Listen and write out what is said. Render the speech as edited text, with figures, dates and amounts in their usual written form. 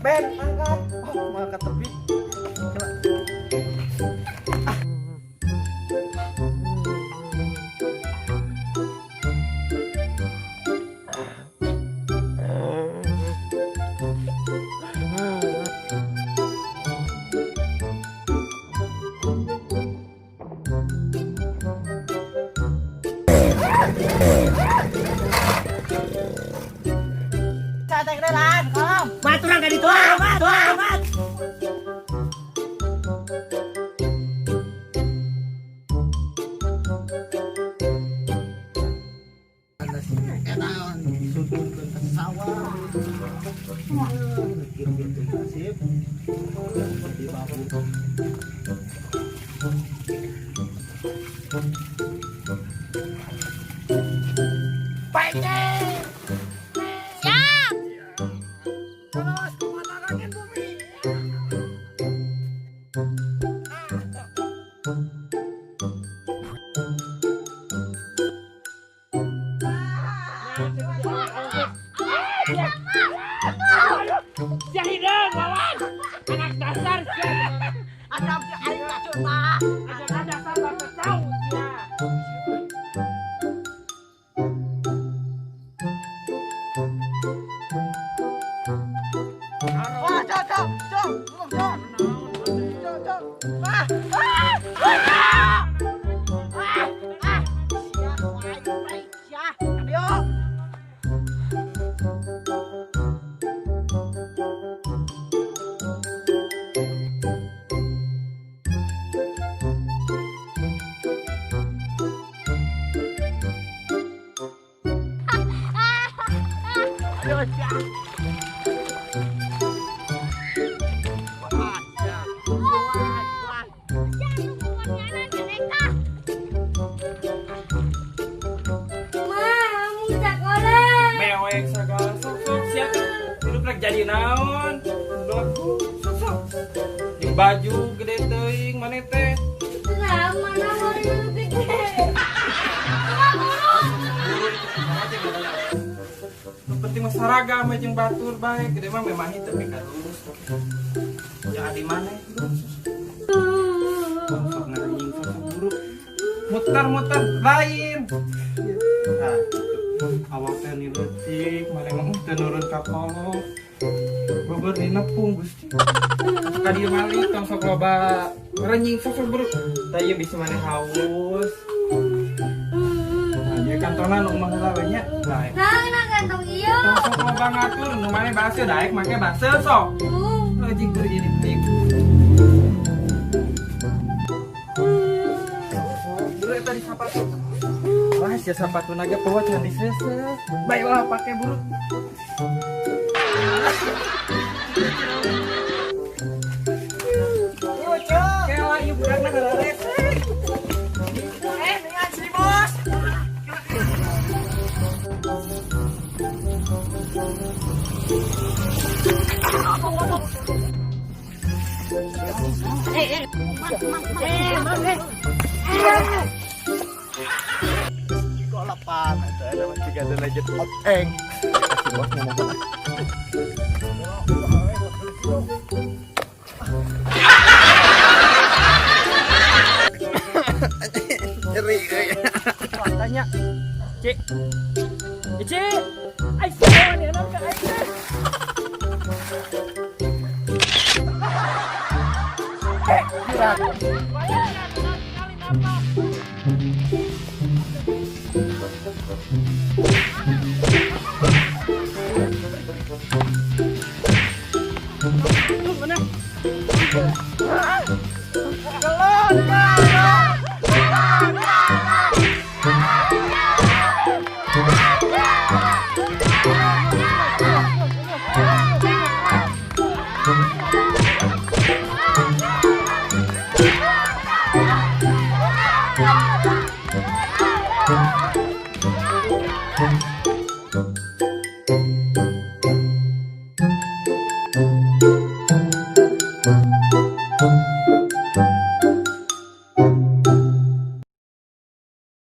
Ben, angkat. Oh, malah ke tepi. Coba. Mat, urang ka ditu ah, mat, ah, mat. Siap. Terus kemanarangin bumi. Sia hideung lawan. Anak dasar sia. Ada aing kacau tah. Anak dasar bangsa cau sia. Wah, cok, cok, cok, cok, cok, cok. Ah, ah, ah, ah, ah. Sia, aing, aing, sia. Ayo. Ayo, sia. Wah, sia. Wah, wah. Sia nu bukan jelek tah. Ma, mun sekolah. Mewek segala sok sok sia hidup rek jadi naon. Lagu sok sok. Jeung baju gede teuing maneh teh. Lah, mana mau nu gede. Wah, guru. Nu penting mah saragam we jeung batur bae, gede mah memang tapi ka lurus. Ya di mana sok ngaranjing sok sok buru. Muter-muter lain. Nah, awak teh ni leutik, maneh mah teu nurun ka kolot. Beber dinepung Gusti. Ka dieu malih tong sok loba ngaranjing sok sok buru. Tah ieu bisa maneh haus. Nah, ieu kantonan nu mah heula we nya. Nah, Nah, nah kantong ieu. tong sok loba ngatur nu maneh baseuh daek make baseuh sok. Lojik buru jadi penting. Buru eta di sapatu. Wah, sia sapatu naga poho can diseuseuh. Baiklah pake buru. Yuk, cok. Kela ieu budakna heureuy. Eh, dengan si bos. Kok lepan eta nama juga ada legend oteng. Si bos ngomong apa? Nyeri euy. Tanya. Cik. Cik. Ai sia nih anak ka ai. Eh, Gerak. Kelon.